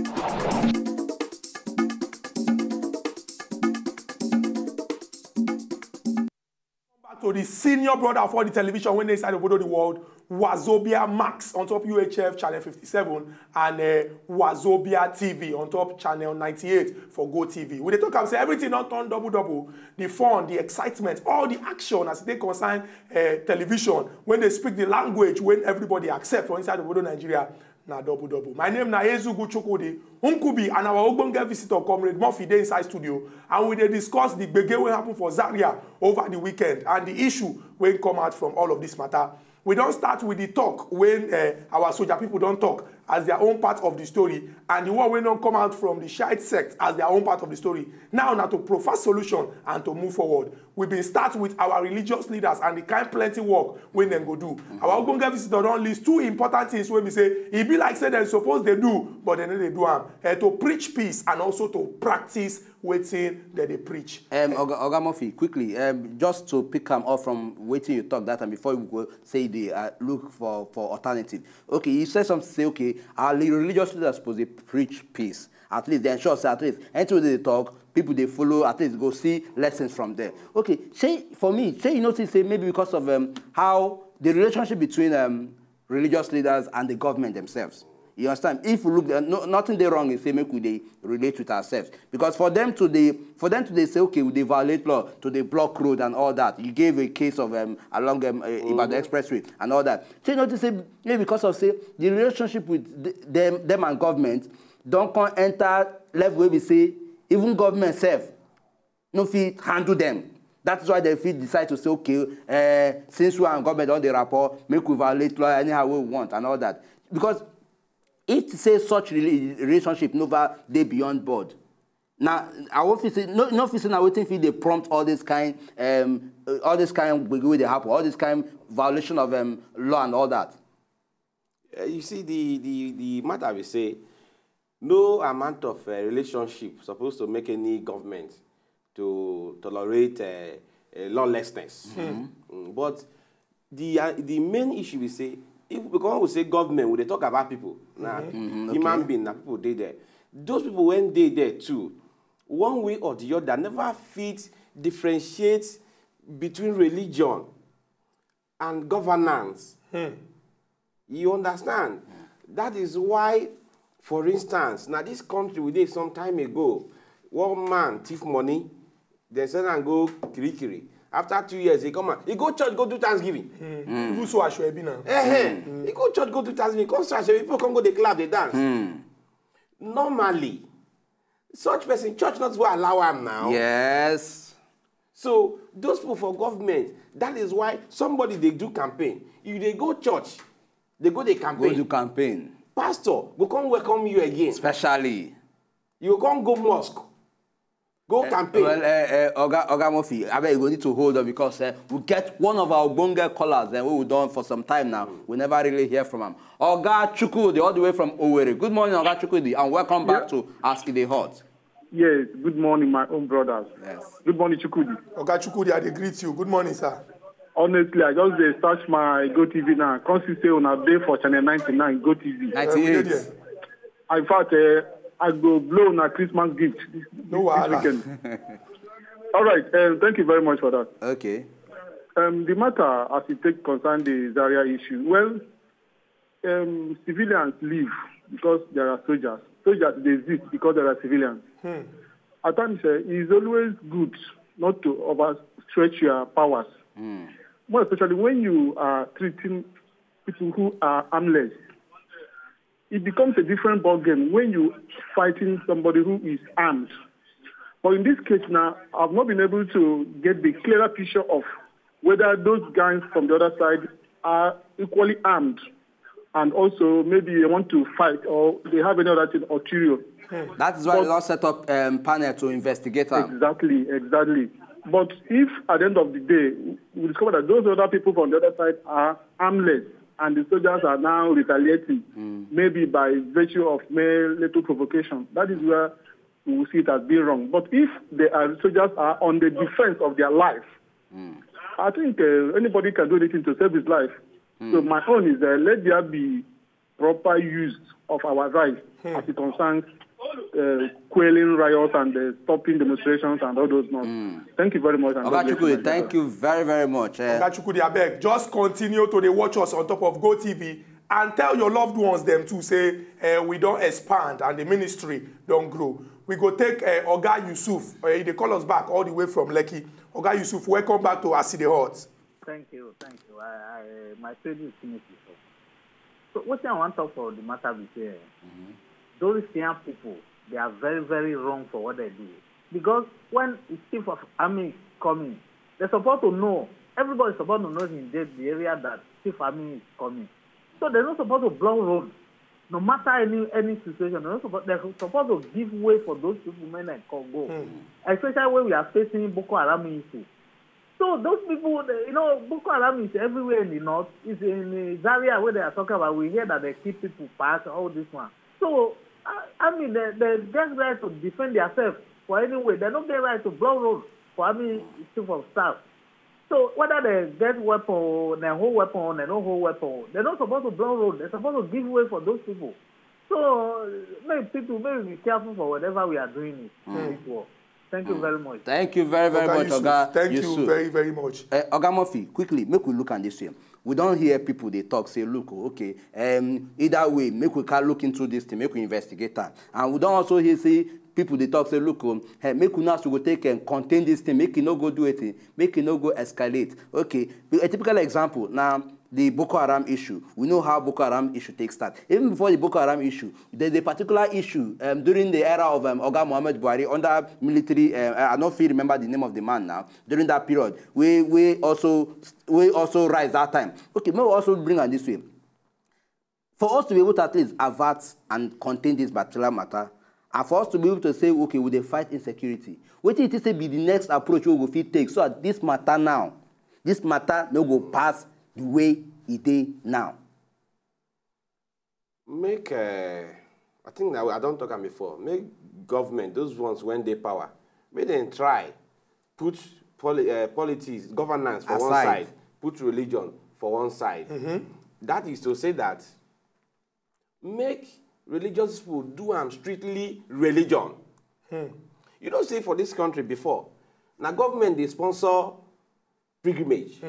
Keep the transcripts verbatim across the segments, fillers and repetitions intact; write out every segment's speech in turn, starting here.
Back to the senior brother for the television when they inside Obodo the World, Wazobia Max on top U H F channel fifty-seven and uh, Wazobia T V on top channel ninety-eight for Go T V. We dey talk am say everything don turn double double. The fun, the excitement, all the action as they concern uh, television when they speak the language when everybody accept for inside Obodo Nigeria. Na double double. My name na Ezugu Chukwudi Nkubi and our ogbonge visitor, Comrade Murphy, dey inside studio, and we dey discuss the gbege wey happen for Zaria over the weekend and the issue wey come out from all of this matter. We don start with the talk wey uh, our soldier people don talk as their own part of the story, and the one wey don come out from the Shiite sect as their own part of the story. Now na to provide solution and to move forward. We bin start with our religious leaders and the kind plenty work wey dem go do. Our ogbonge visitor don list two important things wey be say e be like say dem suppose dey do, but dem no dey do am. Eh, to preach peace and also to practice wetin dem dey preach. Um, Oga, Oga Murphy, quickly, um, just to pick am up from wetin you talk that time before we go say the uh, look for for alternative. Okay, you said something say okay, our religious leaders suppose dey preach peace. At least they ensure say at least anything they talk, people they follow, at least go see lessons from there. Okay, say for me, say you notice say maybe because of um, how the relationship between um, religious leaders and the government themselves. You understand? If you look, uh, no, nothing they wrong is say make we they relate with ourselves. Because for them to they, for them to they say okay, we they violate law, to they block road and all that. You gave a case of um, along um, uh, Ibadan Expressway and all that. So you notice say maybe because of say the relationship with them, them and government don't come enter level where we say even government self no fit handle them. That is why they fit decide to say okay, uh, since we and government on the rapport, make we violate law anyhow we want and all that. Because if to say such relationship never dey beyond board, now I won't fit say no, no fit say na wetin fit dey prompt all this kind um, uh, all this kind gbege wey dey happen, all this kind violation of um, law and all that. Uh, you see, the, the, the matter we say, no amount of uh, relationship supposed to make any government to tolerate uh, uh, lawlessness. Mm-hmm. Mm, but the uh, the main issue we say, if we come we say government, we dey talk about people. Now, mm-hmm. Mm-hmm. Human okay. Being, now people dey there. Those people when they there too, one way or the other, never fit differentiate between religion and governance. Hmm. You understand? That is why, for instance, now this country we did some time ago, one man thief money, they send and go kirikiri. After two years, he come out. He go church, go do thanksgiving. Mm. Mm. Even so, I should be now. Eh, eh. Mm. He go church, go do thanksgiving. Come so, I should people come go the club, they dance. Mm. Normally, such person, church not will allow him now. Yes. So those people for government, that is why somebody they do campaign. If they go church, they go the campaign. Go do campaign. Pastor go come welcome you again. Especially. You go come go mosque. Go uh, campaign. Well, uh, uh, Oga, Oga Murphy, I bet you go need to hold on because uh, we get one of our bonga callers and uh, we done for some time now. Mm. We never really hear from him. Oga Chukwudi, all the way from Owerri. Good morning, Oga Chukwudi, and welcome back yeah. To Ask the Hot. Yes, good morning, my own brothers. Yes. Good morning, Chukwudi. Oga Chukwudi, I dey greet you. Good morning, sir. Honestly, I just dey search my Go T V now. Come see say una dey for channel ninety-nine Go T V. ninety-eight. Uh, in fact, uh, I go blow una Christmas gift this, no this weekend. All right, um, thank you very much for that. Okay. Um, the matter as it take concern the Zaria issue. Well, um, civilians leave because there are soldiers. Soldiers they exist because there are civilians. Hmm. At times, uh, it's always good not to overstretch your powers. Mm. More especially when you are treating people who are armless. It becomes a different ballgame when you fighting somebody who is armed. But in this case now, I've not been able to get the clearer picture of whether those guys from the other side are equally armed and also maybe they want to fight or they have any other thing ulterior. That is why but, they don't set up um, panel to investigate them. Exactly, exactly. But if at the end of the day, we discover that those other people from the other side are armless and the soldiers are now retaliating, mm. Maybe by virtue of mere little provocation, that is where we will see it as being wrong. But if the uh, soldiers are on the defense of their life, mm. I think uh, anybody can do anything to save his life. Mm. So my own is uh, let there be proper use of our rights as it concerns uh, quelling riots and uh, stopping demonstrations and all those nonsense. Thank you very much. And Oga God bless Chukwudi, my thank brother. You very, very much. Uh, Oga Chukwudi, abeg, just continue to dey watch us on top of GoTV and tell your loved ones dem too say uh, we don expand and the ministry don grow. We go take uh, Oga Yusuf. Uh, he dey call us back all the way from Lekki. Oga Yusuf, welcome back to As E Dey Hot. Thank you, thank you. I, I, my schedule is finished before. So what I want to talk for the matter be say, those young people, they are very, very wrong for what they do. Because when the chief of army is coming, they're supposed to know. Everybody supposed to know in the, the area that chief army is coming. So they're not supposed to block road. No matter any any situation, they're, not supposed, they're supposed to give way for those people when they can go. Especially when we are facing Boko Haram issue. So those people, they- you know, Boko Haram is everywhere in the north. It's in uh, Zaria where they are talking about. We hear that they keep people past all this one. So I, I mean, they, they get right to defend themselves for any way. They don't get right to block road for any chief of staff. So whether they get weapon, or they hold weapon, or they don't hold weapon, they're not supposed to block road. They're supposed to give way for those people. So make people, make we be careful for whatever we are doing it. This work. Thank you very much. Thank you very, very Oga much, Yusuf, Oga thank Yusuf. You very, very much. Uh, Oga Murphy, quickly, make we look at this way. We don't hear people they talk, say, look, oh, okay, um, either way, make we can look into this thing, make we investigate that. And we don't also hear, say, people they talk, say, look, um, hey, make we know as we go take and contain this thing, make it no go do anything, make it no go escalate. Okay, a typical example now, the Boko Haram issue. We know how Boko Haram issue takes start. Even before the Boko Haram issue, there's a particular issue um, during the era of um, Oga Mohammed Buhari under military. Uh, I don't feel remember the name of the man now. During that period, we we also we also rise that time. Okay, may we also bring on this way. For us to be able to at least avert and contain this particular matter, and for us to be able to say, okay, we dey fight insecurity, wetin you think say be the next approach we go fit take so that this matter now, this matter no go pass the way e dey now? Make, uh, I think now I don't talk am before. Make government, those ones when they power, make them try put poli- uh, politics, governance for one Aside. Side, put religion for one side. That is to say that make religious people do am strictly religion. You don't see for this country before. Now government they sponsor pilgrimage.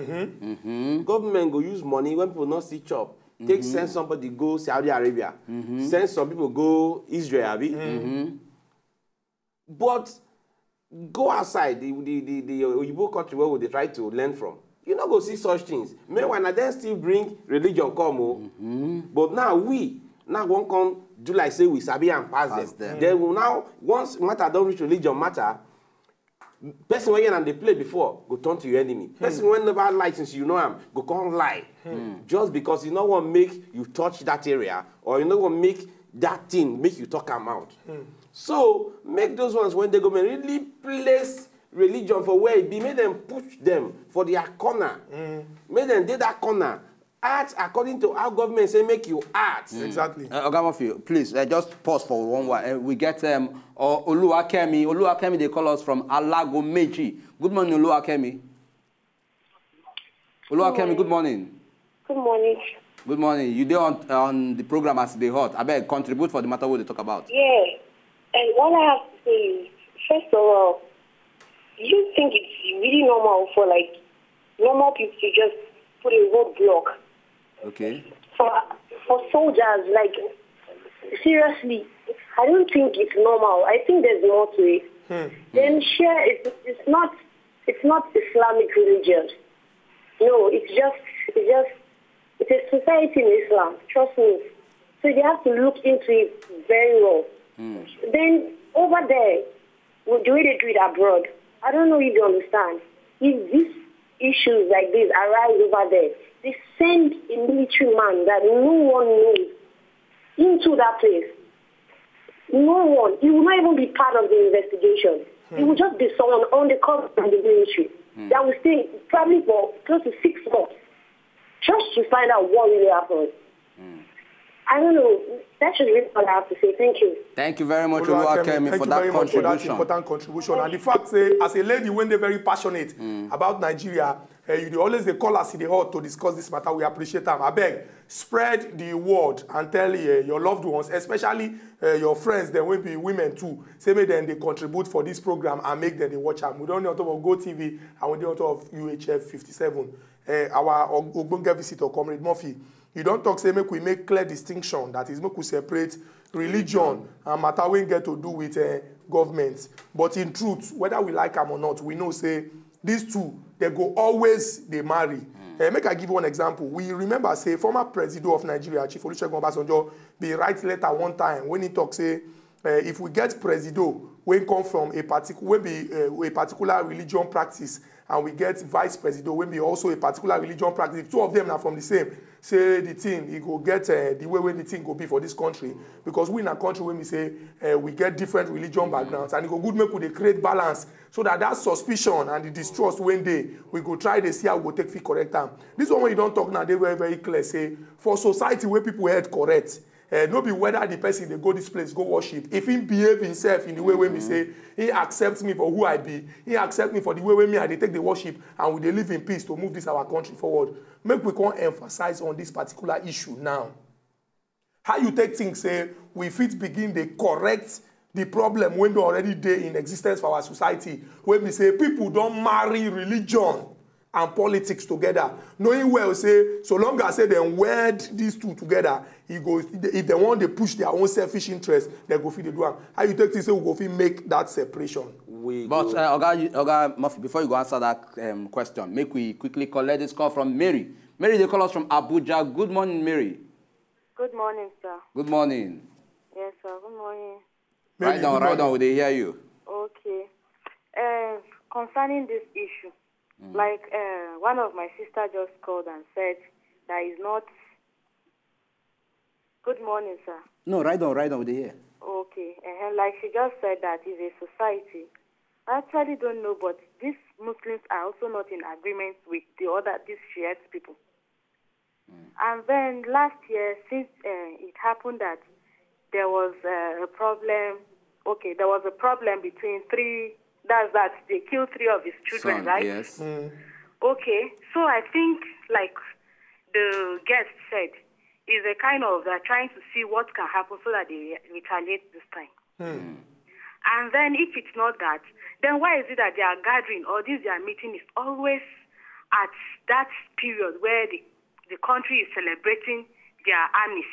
Government go use money when people not see chop. Take send somebody go Saudi Arabia. Send some people go Israel, abi? But go outside the the the, the Oyibo country where we dey try to learn from. You no go see such things. Meanwhile, na dem still bring religion come o. But now we now wan come do like say we sabi am pass Pass them. Them. Then we now once matter don reach religion matter, person wey hear am dey play before go turn to your enemy. Person wey never like since you know am go come lie. Just because you no wan make you touch that area or you no wan make that thing make you talk am out. So make those ones when they go really place religion for where e be, make them put them for their corner. Make them dey that corner. Act according to how government say make you act. Exactly. Uh, Oga Murphy, please uh, just pause for one while. Uh, we get um, uh, Oluwakemi. Oluwakemi, they call us from Alagomeji. Good morning, Oluwakemi. Oluwakemi, good morning. Good morning. Good morning. You dey on on the program as they hot. I beg contribute for the matter we dey talk about. Yeah. And what I have to say is, first of all, do you think it's really normal for like normal people to just put a roadblock Okay. for for soldiers? Like seriously, I don't think it's normal. I think there's more to it. Then share it's it's not it's not Islamic religion. No, it's just it's just it's a society in Islam. Trust me. So they have to look into it very well. Then over there, with the way they do it abroad, I don't know if you understand. If these issues like this arise over there, they send a military man that no one knows into that place. No one. He will not even be part of the investigation. He will just be someone on the cover of the military that will stay probably for close to six months just to find out what really happened. I don't know. That should be all I have to say. Thank you. Thank you very much, Oluwakemi, Oluwakemi, thank for you that very much for that contribution. Important contribution. And the fact say, as a lady when they're very passionate about Nigeria, Uh, you dey always dey call us e dey hot to discuss this matter. We appreciate am. Abeg, spread the word and tell uh, your loved ones, especially uh, your friends dem wey be women too, say make dem dey contribute for this program and make dem dey watch am. We don dey on top of GoTV and we dey on top of U H F fifty-seven. Uh, our og- ogbonge visitor, Comrade Murphy, you don talk say make we make clear distinction, that is, make we separate religion and matter wey get to do with uh, government. But in truth, whether we like am or not, we know say these two, they go always dey marry. Uh, make I give one example. We remember say former Presido of Nigeria, Chief Olusegun Obasanjo, bin write letter one time when he talk say uh, if we get Presido wey come from a particular, wey be uh, a particular religion practice, and we get Vice Presido wey be also a particular religion practice, two of them na from the same, say the thing e go get uh, the way wey the thing go be for this country, because we na country wey be say uh, we get different religion backgrounds, and e go good make we dey create balance so that that suspicion and the distrust wey dey, we go try dey see how we go take fit correct am. This one wey you don talk now dey very, very clear say for society wey people head correct, uh, no be whether the person dey go this place go worship, if he behave himself in the way wey me say he accept me for who I be, he accept me for the way wey me I dey take the worship, and we dey live in peace to move this our country forward. Make we come emphasize on this particular issue now. How you take think say we fit begin dey correct the problem wey don already dey in existence for our society, wey be say people don marry religion and politics together, knowing well say so long as say dem wed these two together, e go, if dem wan dey push their own selfish interest, dem go fit dey do am. How you take think say we go fit make that separation? We But go uh, Oga, you- Oga Murphy, before you go answer that um, question, make we quickly collect this call from Mary. Mary, they call us from Abuja. Good morning, Mary. Good morning, sir. Good morning. Yes, sir. Good morning. Mary, Write down, good write morning. down. We dey hear you. Okay. Uh, concerning this issue, like uh, one of my sister just called and said that is not. Good morning, sir. No, write down, write down. We dey hear. Okay. Uh, like she just said that is a society. I actually don't know, but these Muslims are also not in agreement with the other these Shiite people. And then last year, since uh, it happened that there was uh, a problem, okay, there was a problem between three, that's that they killed three of his children, Son, right? Yes. Okay, so I think, like the guest said, is a kind of they're trying to see what can happen so that they retaliate this time. And then if it's not that, then why is it that their gathering or this their meeting is always at that period where the, the country is celebrating their armies,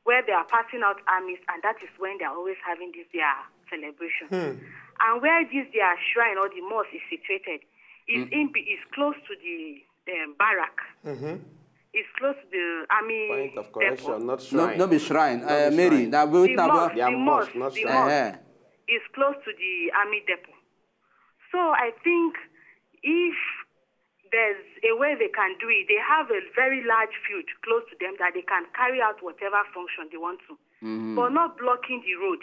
where they are passing out armies, and that is when they are always having this their celebration. And where this their shrine or the mosque is situated is in is close to the um, barrack. It's close to the army Point of depot. correction, not No, shrine. no be shrine. No Uh, be Mary, shrine. that we The talk mosque, Their the mosque, mosque, not the shrine. mosque Uh-huh. is close to the army depot. So I think if there's a way they can do it, they have a very large field close to them that they can carry out whatever function they want to, but not blocking the road.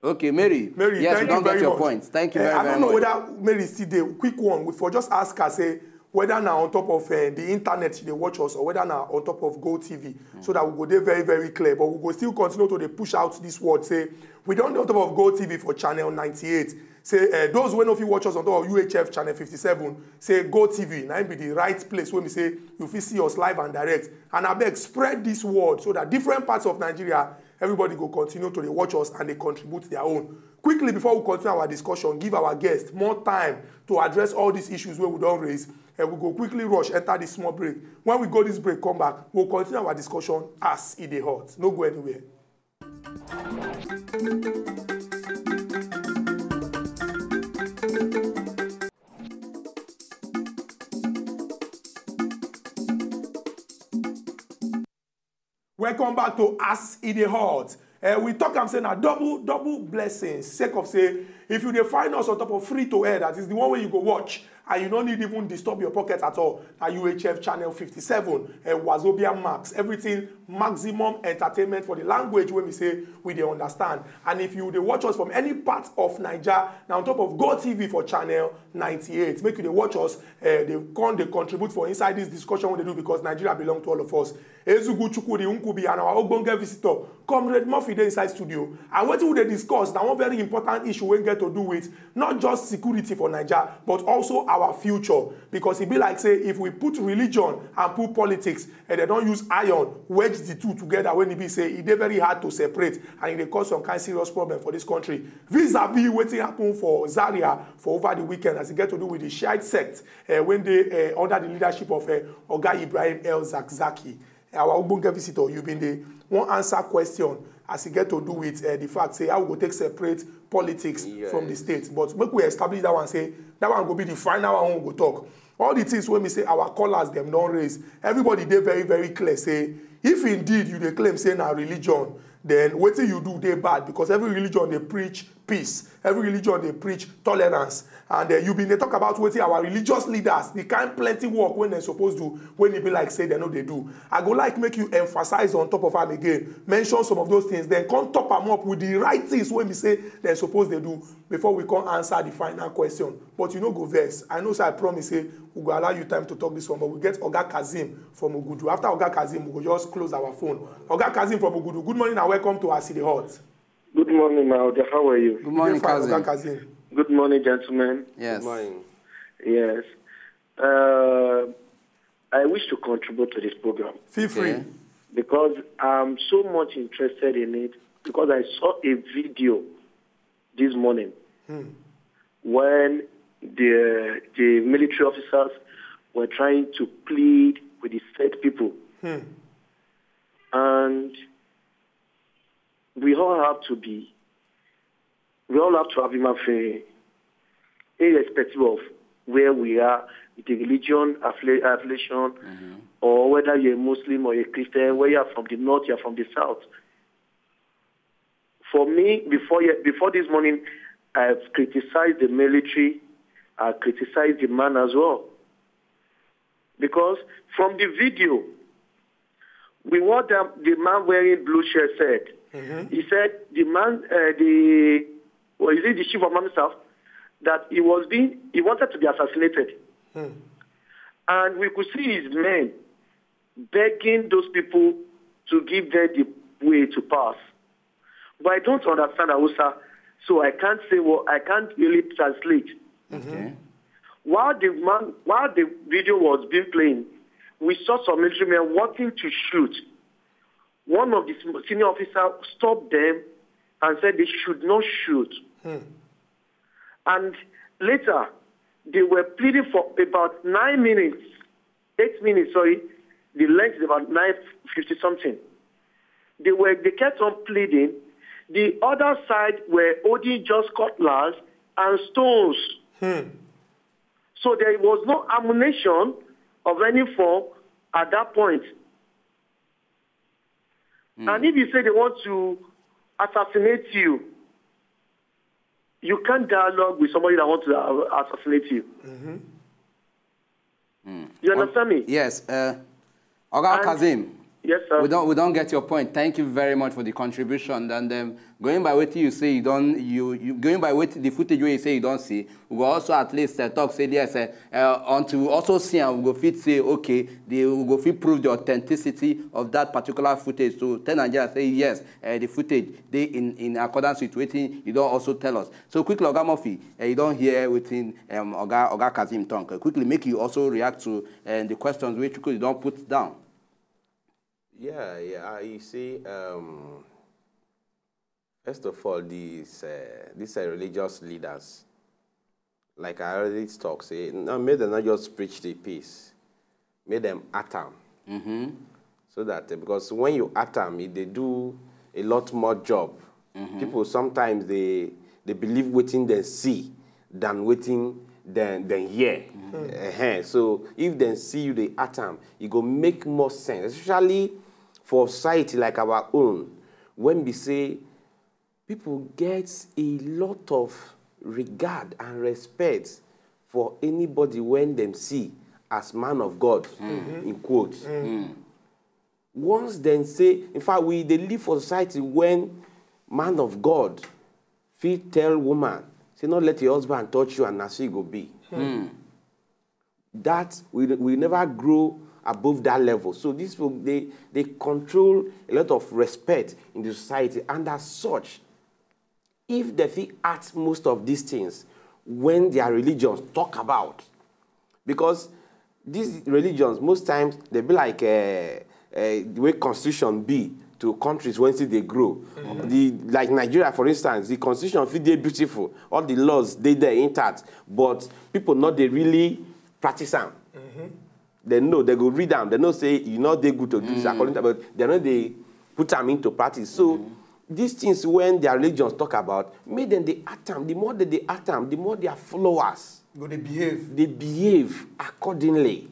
Okay, Mary. Mary, yes, thank we don't you very get your much. point. Thank you Eh, very, I very don't know much. whether Mary still dey. Quick one, we for just ask her say whether na on top of uh, the internet she dey watch us or whether na on top of Go T V, so that we go dey very, very clear. But we go still continue to dey push out this word say we don dey on top of Go T V for channel ninety-eight. Say uh, those wey no fit watch us on top of U H F channel fifty-seven, say Go T V na im be the right place wey be say you fit see us live and direct. And abeg, spread this word so that different parts of Nigeria, everybody go continue to dey watch us and dey contribute their own. Quickly, before we continue our discussion, give our guests more time to address all these issues wey we don raise. And we go quickly rush enter this small break. When we go this break, come back, we'll continue our discussion as e dey hot. No go anywhere. Welcome back to As E Dey Hot. Uh, we talk am say na double double blessings, sake of say if you dey find us on top of free to air, that is the one wey you go watch and you no need even disturb your pocket at all, na U H F channel fifty-seven, uh, Wazobia Max, everything maximum entertainment for the language wey we say we dey understand. And if you dey watch us from any part of Naija, na on top of Go T V for channel ninety-eight. Make you dey watch us, uh, dey come dey contribute for inside this discussion wey dey do, because Nigeria belong to all of us. Ezugu Chukwudi Nkubi and our ogbonge visitor, Comrade Murphy, dey inside studio. And wetin we dey discuss na one very important issue wey get to do with not just security for Naija, but also our future, because e be like say if we put religion and put politics and dem don use iron wedge the two together, when e be say e dey very hard to separate and e dey cause some kind serious problem for this country, vis-a-vis wetin happen for Zaria for over the weekend as e get to do with the Shiite sect uh, wey dey uh, under the leadership of uh, Oga Ibrahim El Zakzaki. Our ogbonge visitor, you bin dey wan answer question as e get to do with uh, the fact say how we go take separate politics yes. from the state. But make we establish that one, say that one go be the final one we go talk. All the things wey we say our callers dem don raise, everybody dey very very clear say if indeed you dey claim say na religion, then wetin you do dey bad, because every religion dey preach peace, every religion dey preach tolerance. And uh, you bin dey talk about wetin our religious leaders, the kind plenty work wey dem suppose do, wey e be like say dem no dey do. I go like make you emphasize on top of am again, mention some of those things, then come top am up with the right things wey be say dem suppose dey do before we come answer the final question. But you no go vex, I know say I promise say we go allow you time to talk this one, but we get Oga Kazeem from Ogudu. After Oga Kazeem, we go just close our phone. Oga Kazeem from Ogudu, good morning and welcome to As E Dey Hot. Good morning, my order. How are you? Good morning, Fine, Oga Kazeem. Kazeem. Good morning, gentlemen. Yes. Good morning. Yes. Uh, I wish to contribute to this program Feel free. Okay. Because I'm so much interested in it because I saw a video this morning when the the military officers were trying to plead with the said people, and we all have to be, we all have to have human feeling, irrespective of where we are, the religion, affili- affiliation, or whether you're a Muslim or a Christian, whether you're from the north, you're from the south. For me, before ye- before this morning, I've criticized the military, I criticized the man as well. Because from the video, we what the, the man wearing blue shirt said. He said the man, uh, the, or is it the chief of army staff, that he was being, he wanted to be assassinated. And we could see his men begging those people to give them the way to pass. But I don't understand Hausa, so I can't say what, I can't really translate. Okay. While the man, while the video was being played, we saw some military men wanting to shoot. One of the senior officers stopped them and said they should not shoot. And later, they were pleading for about nine minutes, eight minutes, sorry. The length is about nine fifty something. They were they kept on pleading. The other side were holding just cutlass and stones. So there was no ammunition of any form at that point. And if you say they want to assassinate you, you can't dialogue with somebody that wants to uh, assassinate you. You understand me? Yes. Uh, Oga And- Kazeem, Yes, sir. we don't we don't get your point. Thank you very much for the contribution. And um, going by what you say, you don't you, you going by what the footage where you say you don't see, we go also at least uh, talk say yes. Uh, uh, until we also see and we go fit say okay, they we go fit prove the authenticity of that particular footage. So tell Nigeria say yes, uh, the footage they in in accordance with what you don't also tell us. So quickly, Oga Murphy, uh, you don't hear within um, Oga Oga Kazeem talk. Uh, quickly, make you also react to uh, the questions which you don't put down. Yeah, yeah. I- You see, um, first of all, these uh, these are religious leaders. Like I already talk, say, no, make them not just preach the peace. Make them atom. So that uh, because when you atom, it, they do a lot more job. People sometimes they they believe waiting than see than waiting than than hear. Uh-huh. So if they see you, they atom, it go make more sense, especially for society like our own, when we say people get a lot of regard and respect for anybody when them see as man of God, in quotes. Once then say, in fact, we they live for society when man of God fit tell woman, say not let your husband touch you and as he go be. That we we never grow above that level. So this will they they control a lot of respect in the society, and as such, if they fit act most of these things when their religions talk about, Because these religions, most times, they be like uh, uh, the way constitution be to countries when see they grow. The, like Nigeria, for instance, the constitution fit dey beautiful, all the laws dey there intact, but people not they really practice am. They know, they go read am, they know say you not they good to do this according to, but they know they put am into practice. So these things when their religions talk about, make them they act am. The more that they act am, the more their followers Go dey behave. they behave accordingly.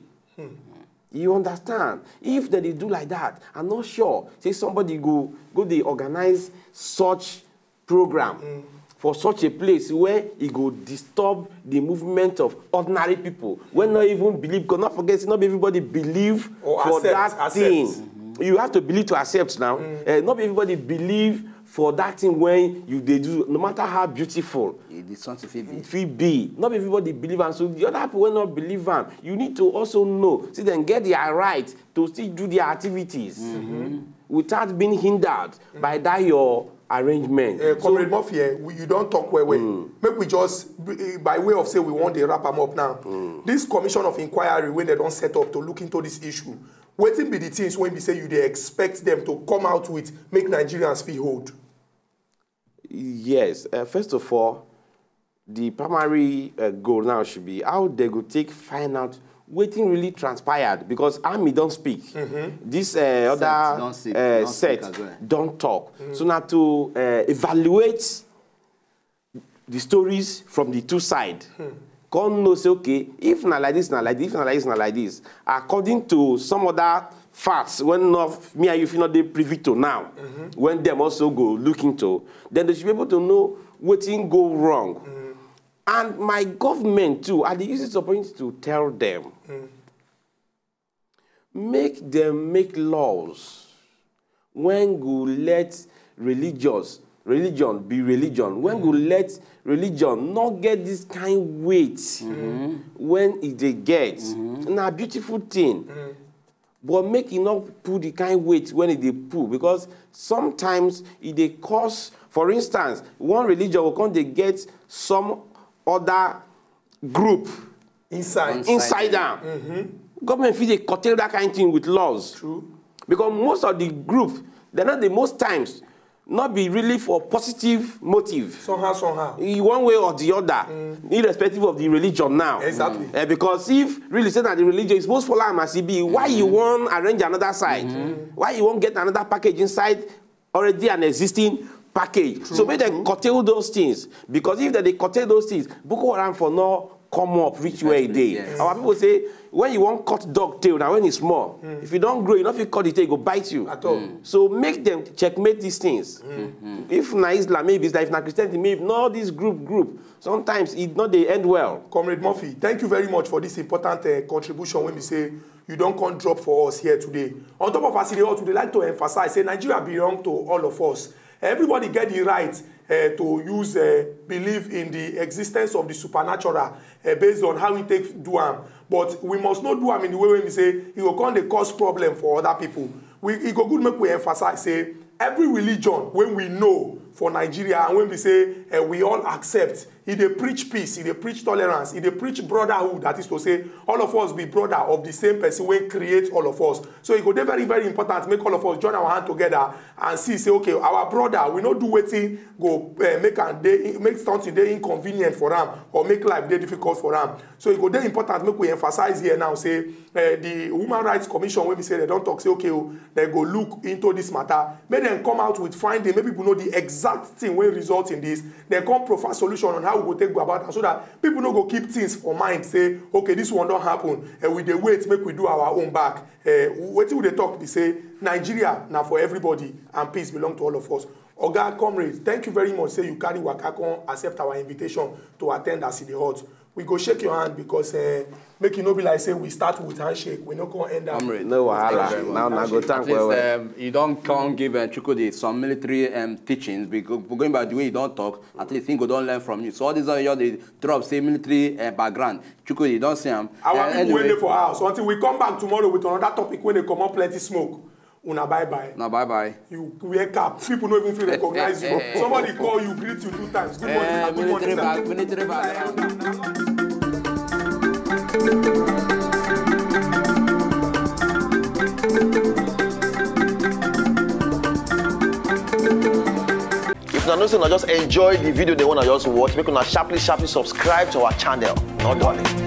You understand? If they dey do like that, I'm not sure say somebody go go dey organize such program for such a place where e go disturb the movement of ordinary people wey no even believe, because not forget say not be everybody believe Or for accept, that accept. Thing. You have to believe to accept now. Eh, not be everybody believe for that thing when you dey do, no matter how beautiful The something fit be. Fit be. Not be everybody believe am. So the other people wey not believe am, you need to also know. See, then get their right to still do their activities without being hindered by that your arrangement. Uh, So- Comrade Murphy, eh, we- you don't talk well well. Make we just, eh, by way of say we want to wrap am up now. This commission of inquiry wey they don't set up to look into this issue, wetin be the things when we say you dey expect them to come out with, make Nigerians feel hold? Yes. Uh, first of all, the primary uh, goal now should be how they go take find out wetin really transpired, because army don't speak. This uh, other Don't speak, uh, don't speak set as well. Don't talk. So now to uh, evaluate the stories from the two side. Come know say, okay, if na like this, na like this, if na like this, na like this. According to some other facts, when not me and you fit not dey privy to now, when them also go look into, then they should be able to know wetin go wrong. And my government too, I dey use this opportunity to tell them, make them make laws when go let religious religion be religion, when go let religion not get this kind weight when e dey get. Na beautiful thing, but make e not put the kind weight when e dey put, because sometimes e dey cause, for instance, one religion go come dey get some other group Inside. Inside am. Government fit dey curtail that kind thing with laws. True. Because most of the group, they're not the most times, not be really for positive motive. Somehow, somehow. In one way or the other, irrespective of the religion now. Exactly. Eh, because if really say that the religion is supposed to follow am as e be, why you wan arrange another side? Why you wan get another package inside already an existing package? So make dem curtail those things, because if dem dey curtail those things, Boko Haram for no come up reach where e dey. Yes. Our people say when you wan cut dog tail, na when e small. If you don grow, you no fit cut the tail, e go bite you. At all. So make dem checkmate these things. If na Islam, maybe Islam. If na Christianity, maybe not this group group. Sometimes e no dey end well. Comrade Murphy, thank you very much for this important uh, contribution when we say you don't come drop for us here today. On top of us, we would like to emphasize say Nigeria belong to all of us. Everybody get the right uh, to use uh, belief in the existence of the supernatural uh, based on how we take do am. But we must not do am in the way when we say it will come dey cause problem for other people. We, it go good make we emphasize say every religion when we know for Nigeria and when we say uh, we all accept, e dey preach peace, e dey preach tolerance, e dey preach brotherhood. That is to say, all of us be brother of the same person wey create all of us. So e go dey very, very important make all of us join our hand together and see say, okay, our brother, we no do wetin go uh, make am dey make something dey inconvenient for am or make life dey difficult for am. So e go dey important make we emphasize here now say uh, the Human Rights Commission wey be say dem don talk say, okay, oh, dem go look into this matter, make dem come out with finding, make people know the exact thing wey result in this. Dem come profile solution on how we go take go about am, so that people no go keep things for mind say, okay, this one don happen, and we dey wait make we do our own back. Uh, wetin we dey talk be say Nigeria na for everybody and peace belong to all of us. Oga, comrade, thank you very much say you carry waka come accept our invitation to attend as e dey hot. We go shake your hand because uh, make e no be like say we start with handshake, we no come end up. Comrade, No thank you wahala. very Now much. una go thank At least, well well. Um, you don come give uh, Chukwudi some military um, teachings. Because going by the way you don talk, at least he go don learn from you. So all these are your dey drop say military uh, background. Chukwudi, you don see am. Our Uh, people wey anyway, dey for house, until we come back tomorrow with another topic wey dey comot plenty smoke. Una bye bye. na bye bye. You wear cap, people no even fit recognize you. Somebody call you, greet you two times. Good morning, Eh, sir. Good morning, military sir. back, military back. I know say una just enjoy the video, the one I just watch. Make una sharply, sharply subscribe to our channel. No darling.